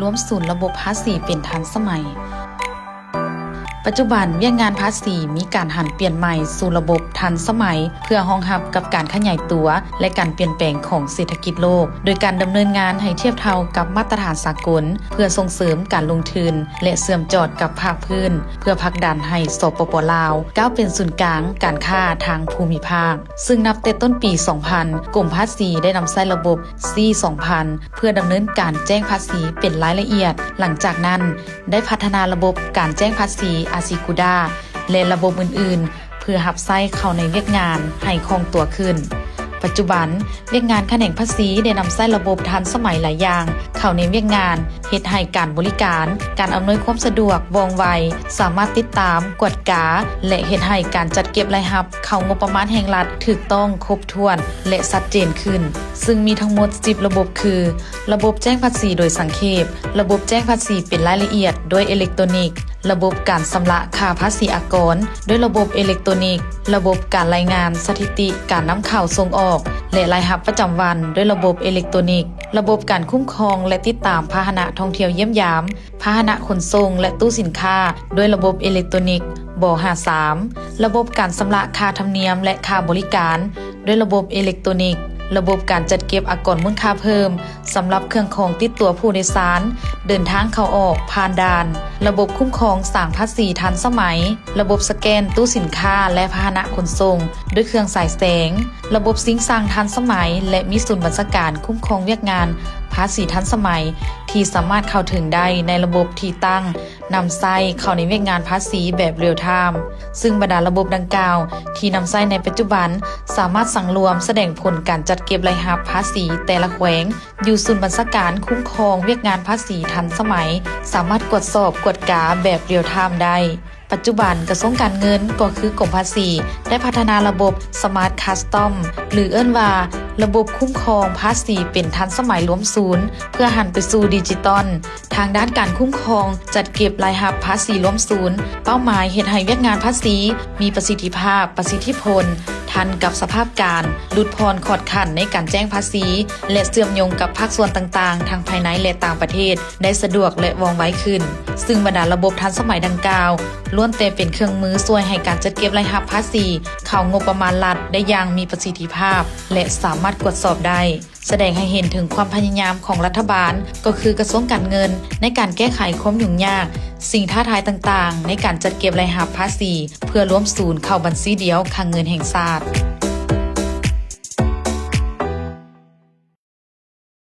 ລວມສູນລະບົບພາສີເປັນທັນສະໄໝ. ປັດຈຸບັນ, ວຽກງານພາສີມີການຫັນປ່ຽນໃໝ່ສູ່ລະບົບທັນສະໄໝ ເພື່ອຮອງຮັບກັບການຂະຫຍາຍຕົວ ແລະ ການປ່ຽນແປງຂອງເສດຖະກິດໂລກ, ໂດຍການດຳເນີນງານໃຫ້ທຽບເທົ່າກັບມາດຕະຖານສາກົນ ເພື່ອສົ່ງເສີມການລົງທຶນ ແລະ ເຊື່ອມຈອດກັບພາກພື້ນ ເພື່ອຜັກດັນໃຫ້ ສປປ ລາວ ກ້າວເປັນສູນກາງການຄ້າທາງພູມິພາກ. ຊຶ່ງນັບແຕ່ຕົ້ນປີສອງພັນ, ກົມພາສີໄດ້ນຳໃຊ້ລະບົບ ຊີ ສອງພັນ ເພື່ອດຳເນີນການແຈ້ງພາສີເປັນລາຍລະອຽດ. ຫຼັງຈາກນັ້ນ, ໄດ້ພັດທະນາລະບົບການແຈ້ງພາສີ ອາຊີກູດາ ແລະ ລະບົບອື່ນໆ ເພື່ອຮັບໃຊ້ເຂົ້າໃນວຽກງານໃຫ້ຄ່ອງຕົວຂຶ້ນ. ປັດຈຸບັນ, ວຽກງານຂະແໜງພາສີໄດ້ນຳໃຊ້ລະບົບທັນສະໄໝຫຼາຍຢ່າງເຂົ້າໃນວຽກງານ, ເຮັດໃຫ້ການບໍລິການ, ການອຳນວຍຄວາມສະດວກ, ວ່ອງໄວ, ສາມາດຕິດຕາມ, ກວດກາ ແລະ ເຮັດໃຫ້ການຈັດເກັບລາຍຮັບເຂົ້າງົບປະມານແຫ່ງລັດຖືກຕ້ອງ, ຄົບຖ້ວນ ແລະ ຊັດເຈນຂຶ້ນ. ຊຶ່ງມີທັງໝົດສິບລະບົບຄື ລະບົບແຈ້ງພາສີໂດຍສັງເຂບ, ລະບົບແຈ້ງພາສີເປັນລາຍລະອຽດດ້ວຍເອເລັກໂຕນິກ, ລະບົບການຊຳລະຄ່າພາສີອາກອນດ້ວຍລະບົບເອເລັກໂຕນິກ, ລະບົບການລາຍງານສະຖິຕິການນຳເຂົ້າສົ່ງອອກ ແລະ ລາຍຮັບປະຈຳວັນດ້ວຍລະບົບເອເລັກໂຕນິກ, ລະບົບການຄຸ້ມຄອງ ແລະ ຕິດຕາມພາຫະນະທ່ອງທ່ຽວຢ້ຽມຢາມ, ພາຫະນະຂົນສົ່ງ ແລະ ຕູ້ສິນຄ້າດ້ວຍລະບົບເອເລັກໂຕນິກ ບຫ້າສາມ, ລະບົບການຊຳລະຄ່າທຳນຽມ ແລະ ຄ່າບໍລິການດ້ວຍລະບົບເອເລັກໂຕນິກ, ລະບົບການຈັດເກັບອາກອນມູນຄ່າເພີ່ມ ສຳລັບເຄື່ອງຂອງຕິດຕົວຜູ້ໂດຍສານເດີນທາງເຂົ້າອອກຜ່ານດ່ານ, ລະບົບຄຸ້ມຄອງສາງພາສີທັນສະໄໝ, ລະບົບສະແກນຕູ້ສິນຄ້າ ແລະ ພາຫະນະຂົນສົ່ງດ້ວຍເຄື່ອງສາຍແສງ, ລະບົບຊິງຊັງທັນສະໄໝ ແລະ ມີສູນບັນຊາການຄຸ້ມຄອງວຽກງານພາສີທັນສະໄໝ ທີ່ສາມາດເຂົ້າເຖິງໄດ້ໃນລະບົບທີ່ຕັ້ງນຳໃຊ້ເຂົ້າໃນວຽກງານພາສີແບບ real time. ຊຶ່ງບັນດາລະບົບດັ່ງກ່າວທີ່ນຳໃຊ້ໃນປັດຈຸບັນ ສາມາດສັງລວມສະແດງຜົນການຈັດເກັບລາຍຮັບພາສີແຕ່ລະແຂວງ ຢູ່ສູນບັນຊາການຄຸ້ມຄອງວຽກງານພາສີທັນສະໄໝ, ສາມາດກວດສອບກວດກາແບບ real time ໄດ້. ປັດຈຸບັນ, ກະຊວງການເງິນ ກໍຄືກົມພາສີ ໄດ້ພັດທະນາລະບົບ Smart Custom ຫຼື ເອີ້ນວ່າ ລະບົບຄຸ້ມຄອງພາສີເປັນທັນສະໄໝລວມສູນ ເພື່ອຫັນໄປສູ່ດິຈິຕອນ. ທາງດ້ານການຄຸ້ມຄອງຈັດເກັບລາຍຮັບພາສີລວມສູນ ເປົ້າໝາຍເຮັດໃຫ້ວຽກງານພາສີມີປະສິດທິພາບ, ປະສິດທິຜົນ, ທັນກັບສະພາບການ, ຫຼຸດຜ່ອນຂອດຂັ້ນໃນການແຈ້ງພາສີ ແລະ ເຊື່ອມໂຍງກັບພາກສ່ວນຕ່າງໆ ທັງພາຍໃນ ແລະ ຕ່າງປະເທດ ໄດ້ສະດວກ ແລະ ວ່ອງໄວຂຶ້ນ. ຊຶ່ງບັນດາລະບົບທັນສະໄໝດັ່ງກ່າວ ລ້ວນແຕ່ເປັນເຄື່ອງມືຊ່ວຍໃຫ້ການຈັດເກັບລາຍຮັບພາສີເຂົ້າງົບປະມານລັດໄດ້ຢ່າງມີປະສິດທິພາບ ແລະ ສາມາດກວດສອບໄດ້. ສະແດງໃຫ້ເຫັນເຖິງຄວາມພະຍາຍາມຂອງລັດຖະບານ ກໍຄືກະຊວງການເງິນ ໃນການແກ້ໄຂຄວາມຫຍຸ້ງຍາກ, ສິ່ງທ້າທາຍຕ່າງໆ ໃນການຈັດເກັບລາຍຮັບພາສີ ເພື່ອລວມສູນເຂົ້າບັນຊີດຽວຄັງເງິນແຫ່ງຊາດ.